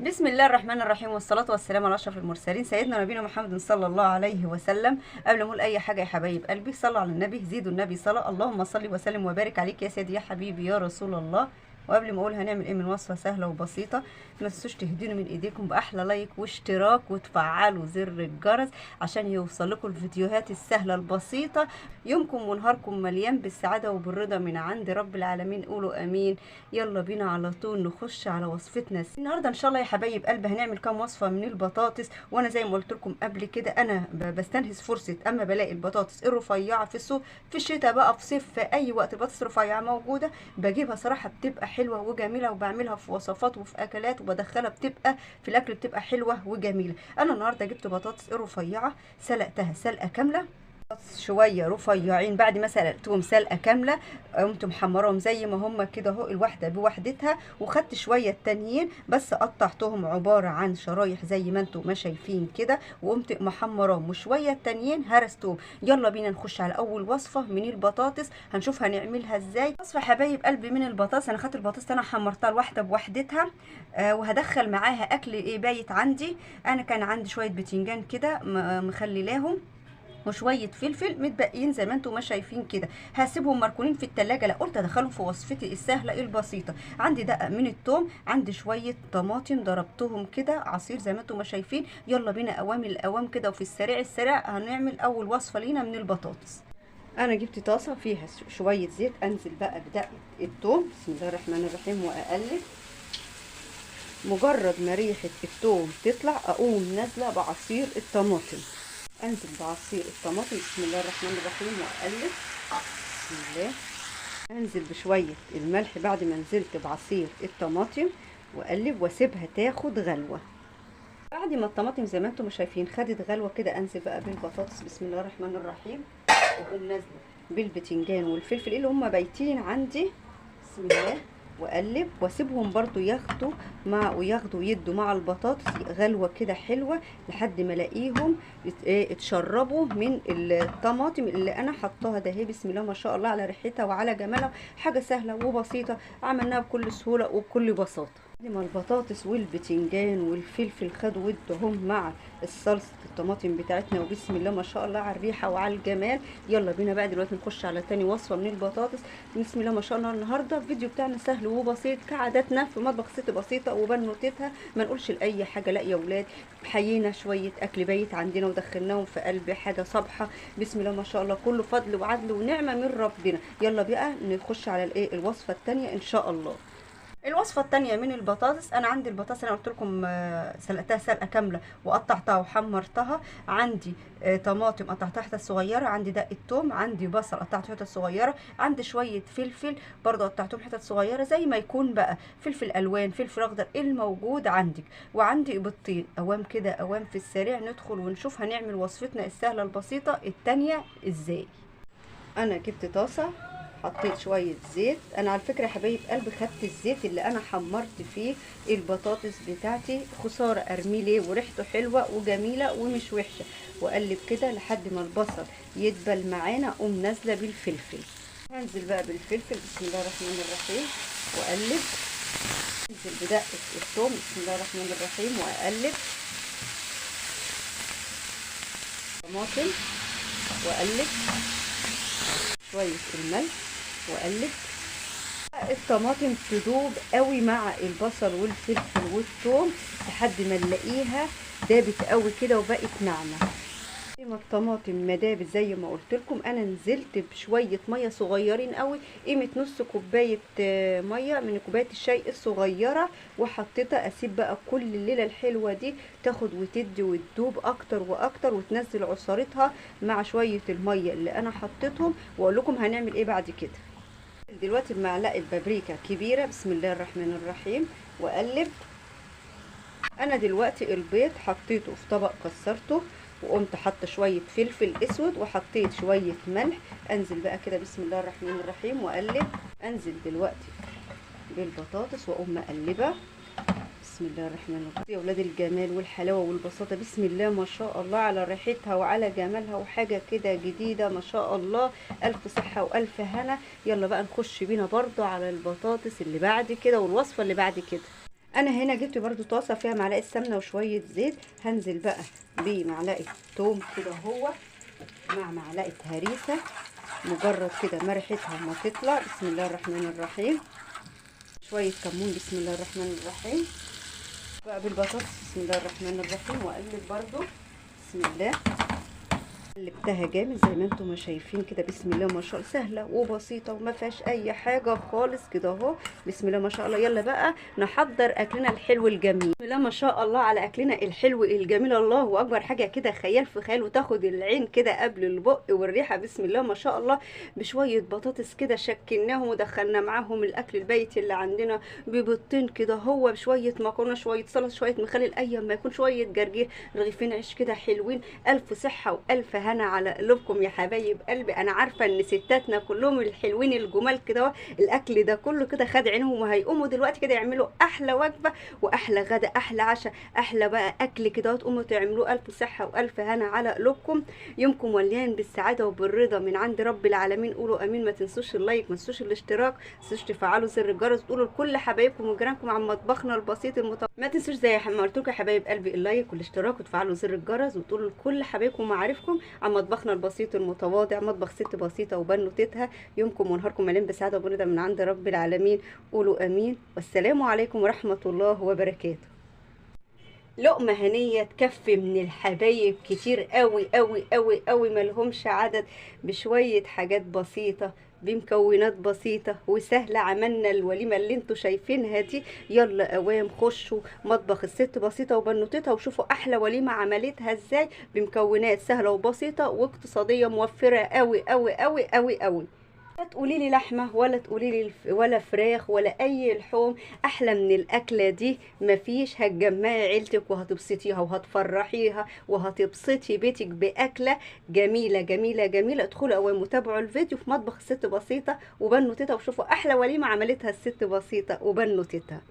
بسم الله الرحمن الرحيم، والصلاة والسلام على أشرف المرسلين سيدنا نبينا محمد صلى الله عليه وسلم. قبل ما أقول أي حاجة يا حبايب قلبي، صلوا على النبي، زيدوا النبي صلاة. اللهم صل وسلم وبارك عليك يا سيدي يا حبيبي يا رسول الله. وقبل ما اقول هنعمل ايه من وصفه سهلة وبسيطة، ما تنسوش تهدوني من ايديكم باحلى لايك واشتراك، وتفعلوا زر الجرس عشان يوصل لكم الفيديوهات السهلة البسيطة. يومكم ونهاركم مليان بالسعادة وبالرضا من عند رب العالمين، قولوا امين. يلا بينا على طول نخش على وصفتنا النهارده ان شاء الله يا حبايب قلبي. هنعمل كام وصفه من البطاطس، وانا زي ما قلت لكم قبل كده انا بستنهز فرصة اما بلاقي البطاطس الرفيعة في السوق، في الشتاء بقى، في صيف، في اي وقت البطاطس الرفيعة موجودة بجيبها، صراحة بتبقى حلوة وجميلة، وبعملها في وصفات وفي اكلات وبدخلها، بتبقى في الاكل بتبقى حلوة وجميلة. انا النهارده جبت بطاطس رفيعة، سلقتها سلقه كاملة، شوية رفيعين بعد ما سلقتهم سلقه كاملة قمت محمراهم زي ما هم كده اهو، الواحدة بوحدتها، وخدت شوية التانيين بس قطعتهم عبارة عن شرايح زي ما انتم ما شايفين كده، وقمت محمراهم، وشوية التانيين هرستهم. يلا بينا نخش على اول وصفه من البطاطس، هنشوف هنعملها ازاي. وصفه حبايب قلبي من البطاطس، انا خدت البطاطس انا حمرتها الواحدة بوحدتها، وهدخل معاها اكل ايه بايت عندي. انا كان عندي شوية بتنجان كده مخللاهم، وشوية فلفل متبقيين زي ما انتم ما شايفين كده، هسيبهم مركونين في التلاجة، لا قلت ادخلهم في وصفتي السهلة البسيطة. عندي دقه من الثوم، عندي شوية طماطم ضربتهم كده عصير زي ما انتم ما شايفين. يلا بينا اوام الاوام كده، وفي السريع السريع هنعمل اول وصفه لينا من البطاطس. انا جبت طاسه فيها شوية زيت، انزل بقى بدقة الثوم، بسم الله الرحمن الرحيم، واقلب. مجرد ما ريحه الثوم تطلع اقوم نازله بعصير الطماطم، انزل بعصير الطماطم، بسم الله الرحمن الرحيم، واقلب، بسم الله. انزل بشوية الملح بعد ما نزلت بعصير الطماطم، واقلب واسيبها تاخد غلوه. بعد ما الطماطم زي ما انتم شايفين خدت غلوه كده، انزل بقى بالبطاطس، بسم الله الرحمن الرحيم، واقوم نازله بالبتنجان والفلفل اللي هم بايتين عندي، بسم الله، واقلب واسيبهم برضو ياخدوا مع وياخدوا يدوا مع البطاطس غلوه كده حلوة، لحد ما الاقيهم اتشربوا من الطماطم اللي انا حطاها ده. هي بسم الله ما شاء الله على ريحتها وعلى جمالها، حاجة سهلة وبسيطة عملناها بكل سهولة وبكل بساطة. بعد ما البطاطس والبتنجان والفلفل خدوا ودهم مع الصلصه الطماطم بتاعتنا، وبسم الله ما شاء الله على الريحة وعلى الجمال. يلا بينا بقى دلوقتي نخش على تاني وصفه من البطاطس. بسم الله ما شاء الله النهارده الفيديو بتاعنا سهل وبسيط كعادتنا في مطبخ ست بسيطة وبنوتتها، ما نقولش لاي حاجة لا يا ولاد، حيينا شوية اكل بايت عندنا ودخلناهم في قلب حاجة صبحة، بسم الله ما شاء الله كله فضل وعدل ونعمه من ربنا. يلا بقى نخش على الايه الوصفة الثانية ان شاء الله. الوصفة الثانية من البطاطس، انا عندي البطاطس انا قلت لكم سلقتها سلقه كاملة وقطعتها وحمرتها، عندي طماطم قطعتها حتت صغيرة، عندي دقه ثوم، عندي بصل قطعته حتت صغيرة، عندي شوية فلفل برضه قطعتهم حتت صغيرة زي ما يكون بقى، فلفل الوان، فلفل اخضر الموجود عندك، وعندي بيضتين. اوام كده اوام في السريع ندخل ونشوف هنعمل وصفتنا السهلة البسيطة الثانية ازاي. انا جبت طاسه، حطيت شوية زيت. انا على فكرة يا حبايب قلبي خدت الزيت اللي انا حمرت فيه البطاطس بتاعتي، خسارة ارميه ليه، وريحته حلوة وجميلة ومش وحشة. واقلب كده لحد ما البصل يدبل معانا، اقوم نازله بالفلفل. هنزل بقى بالفلفل، بسم الله الرحمن الرحيم، واقلب. انزل بدقة الثوم، بسم الله الرحمن الرحيم، واقلب. طماطم، واقلب. شوية الملح، واقلب. الطماطم تدوب قوي مع البصل والفلفل والثوم لحد ما نلاقيها دابت قوي كده وبقت ناعمة. ما الطماطم ما دابت زي ما قلت لكم، انا نزلت بشوية مية صغيرين قوي، قيمة نص كوباية مية من كوباية الشاي الصغيرة، وحطيتها. اسيب بقى كل الليلة الحلوة دي تاخد وتدي وتدوب اكتر واكتر، وتنزل عصارتها مع شوية المية اللي انا حطيتهم، واقول لكم هنعمل ايه بعد كده. دلوقتي بمعلقه بابريكا كبيرة، بسم الله الرحمن الرحيم، واقلب. انا دلوقتي البيض حطيته في طبق كسرته، وقمت حاطه شوية فلفل اسود، وحطيت شوية ملح. انزل بقى كده بسم الله الرحمن الرحيم واقلب. انزل دلوقتي بالبطاطس واقوم مقلبه، بسم الله الرحمن الرحيم. يا ولاد الجمال والحلاوه والبساطه، بسم الله ما شاء الله على ريحتها وعلى جمالها، وحاجه كده جديدة ما شاء الله، الف صحة والف هنا. يلا بقى نخش بينا برضو على البطاطس اللي بعد كده والوصفه اللي بعد كده. انا هنا جبت برده طاسه فيها معلقه سمنه وشوية زيت، هنزل بقى بمعلقه توم كده هو مع معلقه هريسه، مجرد كده ما ريحتها ما تطلع. بسم الله الرحمن الرحيم. شوية كمون، بسم الله الرحمن الرحيم. بقى بالبطاطس، بسم الله الرحمن الرحيم، واقلب برده بسم الله. قلبتها جامد زي ما انتم ما شايفين كده، بسم الله ما شاء الله، سهلة وبسيطة وما فيهاش اي حاجة خالص كده اهو، بسم الله ما شاء الله. يلا بقى نحضر اكلنا الحلو الجميل. بسم الله ما شاء الله على اكلنا الحلو الجميل، الله اكبر، حاجة كده خيال في خيال، وتاخد العين كده قبل البق والريحه، بسم الله ما شاء الله. بشوية بطاطس كده شكلناهم ودخلنا معاهم الاكل البيتي اللي عندنا، ببيضتين كده هو، بشوية مكرونه، شوية سلطة، شوية مخلل، اي ما يكون، شوية جرجير، رغيفين عيش كده حلوين. الف صحة والف هنا على قلوبكم يا حبايب قلبي. انا عارفه ان ستاتنا كلهم الحلوين الجمال كده، الاكل ده كله كده خد عينهم، وهيقوموا دلوقتي كده يعملوا احلى وجبة واحلى غدا، احلى عشاء، احلى بقى اكل كده، وتقوموا تعملوه. الف صحة والف هنا على قلوبكم، يومكم مليان بالسعادة وبالرضا من عند رب العالمين. قولوا امين. ما تنسوش ال like، ما تنسوش الاشتراك، ما تنسوش تفعلوا زر الجرس، تقولوا لكل حبايبكم وجيرانكم عن مطبخنا البسيط ما تنسوش زي ما قلت لكم يا حبايب قلبي ال like والاشتراك وتفعلوا زر الجرس، وتقولوا لكل حبايبكم ومعارفكم عن مطبخنا البسيط المتواضع، مطبخ ست بسيطة وبنوتتها. يومكم ونهاركم مليان بسعادة وبرضا من عند رب العالمين. قولوا امين. والسلام عليكم ورحمة الله وبركاته. لقمة هنيه تكفي من الحبايب كتير قوي قوي قوي قوي، ملهمش عدد، بشوية حاجات بسيطة، بمكونات بسيطة وسهلة. عملنا الوليمة اللي انتوا شايفينها دي. يلا اوام خشوا مطبخ الست بسيطة وبنوتتها وشوفوا احلى وليمة عملتها ازاي، بمكونات سهلة وبسيطة واقتصادية موفره قوي قوي قوي قوي قوي. لا تقولي لي لحمه ولا تقولي لي ولا فراخ ولا اي لحوم، احلى من الاكلة دي مفيش. هتجمعي عيلتك وهتبسطيها وهتفرحيها وهتبسطي بيتك باكله جميلة جميلة جميلة. ادخلوا اوام وتابعوا الفيديو في مطبخ الست بسيطة وبنوتتها، وشوفوا احلى وليمة عملتها الست بسيطة وبنوتتها.